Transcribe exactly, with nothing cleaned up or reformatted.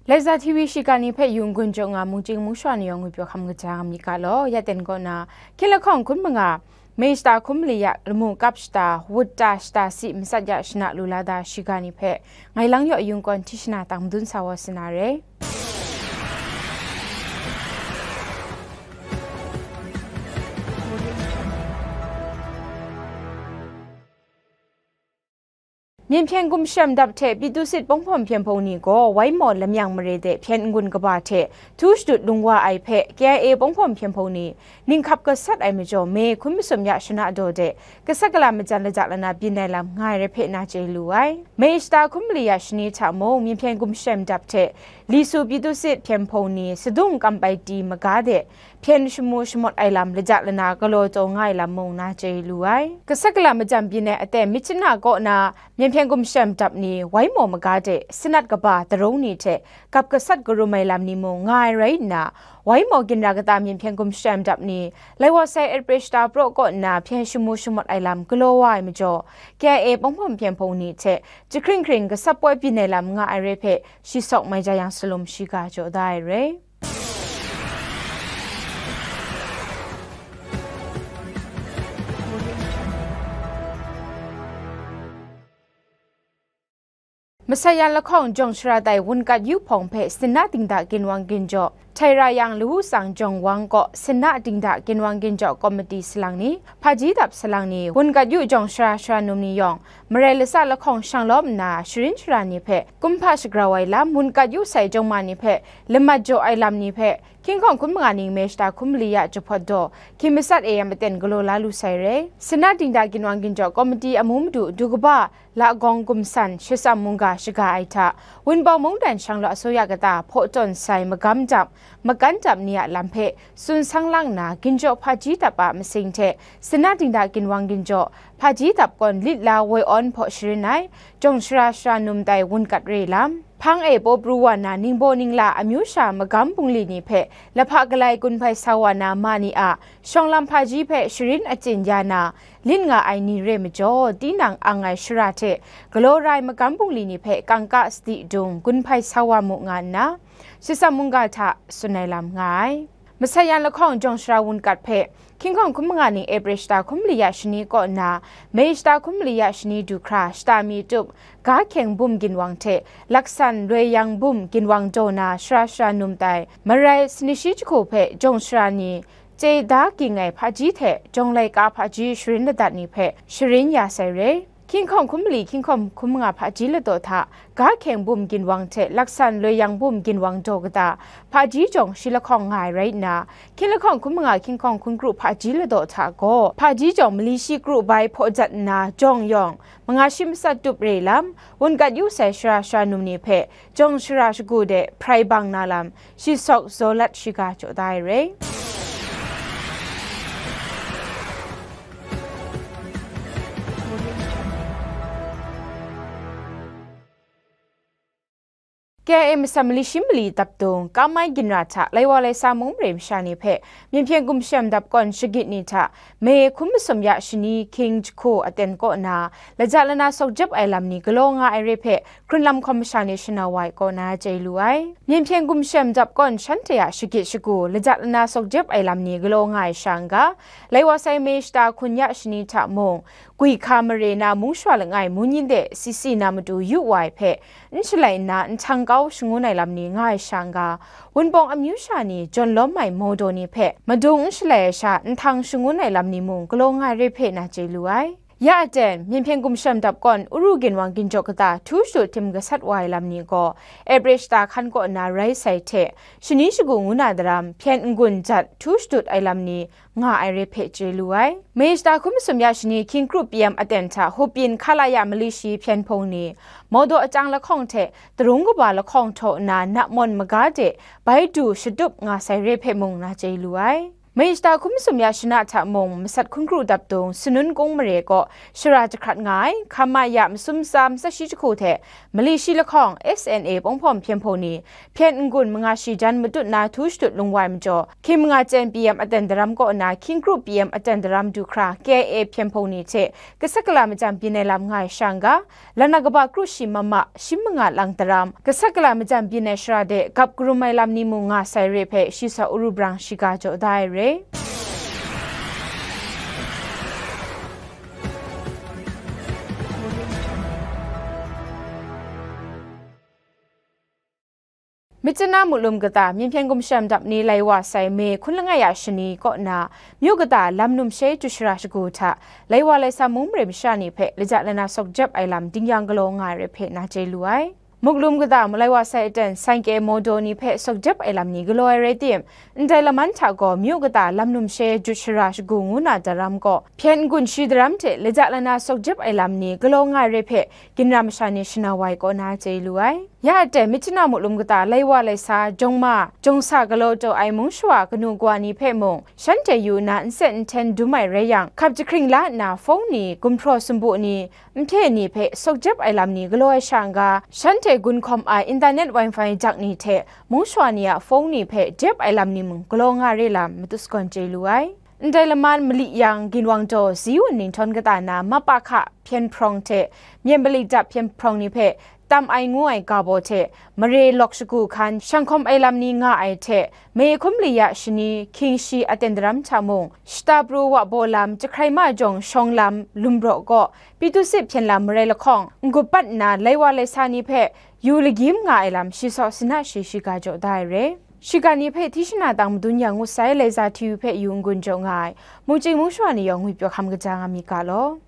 Laiza T V shiga ni hpe yung gun jaw nga mungchying mungshawa ni yawng ngwi pyaw hkam kaja nga myit ga law, ya ten kaw na, hkying lahkawng hkun manga, Mei shata hkun mali ya lamu kap shata, wut ta shata si matsat ya shana lu la da shiga ni hpe, ngai lang yaw yung kawn hti shana tang madun sa wa sa na re. Myen hpyen gumshem dap hte Pyi Tusit Ponghpawm Hpyen Hpung ni gaw Waimaw Lamyang mare de hpyen n-gun kaba hte htu shadut lung wa ai hpe K I A Ponghpawm Hpyen Hpung ni ninghkap gasat ai majaw, Mei hkun masum ya shana daw de gasat gala majan laja lana byin ai lam nga ai rai hpe na chye lu ai. Mei shata hkun mali ya shani hta mung, myen hpyen gumshem dap hte Lisu Pyi Tusit Hpyen Hpung ni sadung kam pai ti maga de, hpyen shamu shamawt ai lam laja lana galaw taw nga ai lam mung na chye lu ai. Gasat gala majan byin ai aten myit chana kaw na myen hpyen gumshem dap ni Waimaw maga de sanat kaba darung ni hte gap gasat karum ai lam ni mung nga ai rai nna, Waimaw ginra kata myen hpyen gumshem dap ni lai wa sai April shata praw kaw nna hpyen shamu shamawt ai lam galaw wa ai majaw, K I A Ponghpawm Hpyen Hpung ni hte jahkring hkring gasat poi byin ai lam nga ai rai hpe shi sawk mai ja yang salum shiga jaw da ai rai. Masai yan lahkawng jawng shara tai wun kat yu hpawng hpe sinna dingda ginwang ginjaw, htai ra yang lawu tsang jawng wang kaw sinna dingda ginwang ginjaw komiti salang ni, hpaji dap salang ni, wun kat yu jawng shara shara num ni yawng, marai latsa lahkawng shang lawm nna, sharin shara ni hpe kumhpa shagrau ai lam, wun kat yu sai jawng ma ni hpe lamat jaw ai lam ni hpe, hkying hkawng hkun manga ning Mei shata hkun mali ya jahpawt daw, hkying matsat e ya maten galaw la lu sai re. Sinna dingda ginwang ginjaw komiti amu madu du kaba Lagawng Gumsan Shitsam mungga shaga ai hta, Wunpawng mungdan shang law asuya kata hpaw tawn sai magam dap, makan dap ni a lam hpe tsun sang lang nna, ginjaw hpaji dap a masing hte, sinna dingda ginwang ginjaw, hpaji dap kawn lit la woi awn hpaw sharin ai, jawng shara shara num tai wun kat re lam, hpang e paw pru wa na ningbaw ningla amyu sha magam bungli ni hpe lahpa galai gun hpai sa wa na ma ni a shawng lam hpaji hpe sharin achyin ya na, lit nga ai ni re majaw, tinang ang ai shara hte galaw rai magam bungli ni hpe kangka sadi dung gun hpai sa wa mu nga nna, Shitsam mungga hta tsun ai lam nga ai. Masai yan lahkawng jawng shara wun kat hpe, hkying hkawng hkun manga ning April shata hkun mali ya shani kaw nna, Mei shata hkun mali ya shani du hkra shata mi tup, ga hkyeng bum ginwang hte laksan loi yang bum ginwang daw na shara shara num tai, marai sani shi jahku hpe jawng shara ni, chye da ging ai hpaji hte jawng laika hpaji sharin ladat ni hpe sharin ya sai re. Hkying hkawng hkun mali hkying hkawng hkun manga hpaji ladaw hta, ga hkyeng bum ginwang hte laksan loi yang bum ginwang daw kata, hpaji jawng shi lahkawng nga ai rai nna, hkying lahkawng hkun manga hkying hkawng hkun kru hpaji ladaw hta gaw, hpaji jawng mali shi kru bai hpaw jat nna, jawng yawng manga shi matsat tup re lam, wun kat yu sai shara shara num ni hpe, jawng shara shagu de hprai bang na lam, shi sawk zaw lat shiga jaw da ai re. K I A masam mali shi mali dap dung, Kamai ginra hta lai wa lai sa mung mare masha ni hpe, myen hpyen gumshem dap kawn shagit ni hta, Mei hkun masum ya shani hkying jahku aten kaw na, laja lana sawk jep ai lam ni galaw nga ai re hpe, hkrunlam hkawm masha ni shanau wa ai kaw na chye lu ai. Myen hpyen gumshem dap kawn shanhte a shagit shagu, laja lana sawk jep ai lam ni galaw nga ai sha n ga, lai wa sai Mei shata hkun ya shani hta mung, gwi hka mare na mung shawa langai mungyin de si si na matu yu wa ai hpe, n shalai nna nhtang kau shangun ai lam ni nga ai sha n ga, Wunpawng amyu sha ni jawn lawm ai mawdaw ni hpe madung n shalai ai sha nhtang shangun ai lam ni mung galaw nga ai re hpe na chye lu ai. Ya aten, myen hpyen gumshem dap kawn Uru ginwang ginjaw kata htu shadut htim gasat wa ai lam ni gaw, April shata hkan kaw na rai sai hte, shani shagu ngu na daram, hpyen n-gun jat htu shadut ai lam ni nga ai re hpe chye lu ai. Mei shata hkun masum ya shani hkying kru P M aten hta Hupyin Khalaya mali shi hpyen hpung ni, mawdaw achang lahkawng hte, darung kaba lahkawng htaw nna, namawn maga de, bai du shatup nga sai re hpe mung na chye lu ai. Mayashita hkum masum ya shana hta mung, masat hkun kru dap dung, Sanun Kung mare kaw shara jahkrat nga ai, hkam ma ya masum tsa matsa shi jahku hte, mali shi lahkawng S N A Pawng Hpawm Hpyen Hpung ni, hpyen n-gun manga shi jan matut na htu shatut lung wai majaw, hkying manga chyen P M aten daram kaw na hkying kru P M aten daram du hkra K I A Hpyen Hpung ni hte, Kasakala majan byin ai lam nga ai shang ga, Lana kaba kru shi mama, shi manga lang daram, Kasakala majan byin ai shara de gap karum ai lam ni mung nga sai re hpe shi sa uru brang shiga jaw da ai re. Myitkyina Muklum kata, Myen Hpyen Gumshem dap ni lai wa sai May hkun langai a shani kaw na, myu kata lam num she jut shara shagu hta, lai wa lai sa mung mare masha ni hpe laja lana sawk jep ai lam dingyang galaw nga ai rai hpe na chye lu ai. Muklum kata, malai wa sai aten, sanke mawdaw ni hpe sawk jep ai lam ni galaw ai rai tim, ndai laman hta gaw myu kata lam num she jut shara shagu ngu na daram kaw, hpyen n-gun shi daram hte laja lana sawk jep ai lam ni galaw nga ai rai hpe, ginra masha ni shana wai kaw na chye lu ai. Ya aten, Myitkyina Muklum kata lai wa lai sa, jawng ma, jawng sa galaw taw ai mung shawa kanu kawa ni hpe mung, shanhte yu nna nsen nhten dum ai rai yang, hkap jahkring la nna fawng ni, gumhpraw sumpu ni, nhte ni hpe sawk jep ai lam ni galaw ai shang ga, shanhte gun hkawm ai internet wifi jak ni hte mung shawa ni a fawng ni hpe jep ai lam ni mung galaw nga re lam matu sagawn chye lu ai. Ndai laman mali yang ginwang jaw Ziwun Ninghtawng kata na Mapakha hpyen hprawng hte Myen Malik Dap hpyen hprawng ni hpe tam ai ngu ai ga baw hte mare lawk shagu hkan shanghkawm ai lam ni nga ai hte, May hkum li ya shani hkying shi aten daram hta mung, shata pru wa baw lam, Jahkrai ma jawng shawng lam, Lumbraw kaw, Pyitusit hpyen lam marai lahkawng, n-gup pat nna lai wa lai sa ni hpe yu lagyim nga ai lam shi saw sina shi shiga jaw da ai re. Shiga ni hpe hti shana tang madun yang ngut sai, Laiza T V hpe yu n-gun jaw nga ai, mungchying mungshawa ni yawng ngwipyaw hkam kaja nga mi ga law.